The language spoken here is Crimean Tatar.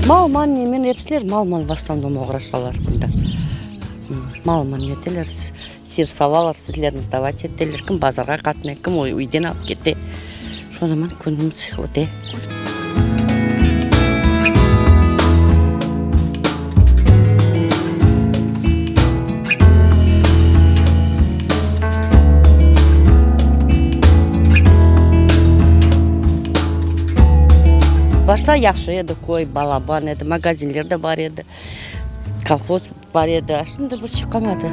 Malman nemen episiler malman v osnovnom oğraşalar mında. Malman neteler, sir savalar, sütlerini sdovat eteler, kim bazarğa qatnay, kim üyden alıp kete. Şonaman künümiz öte. Başta yahşı edi köy, balaban edi, magazinler de bar edi, kolhoz bar edi, a şimdi bir şey qalmadı.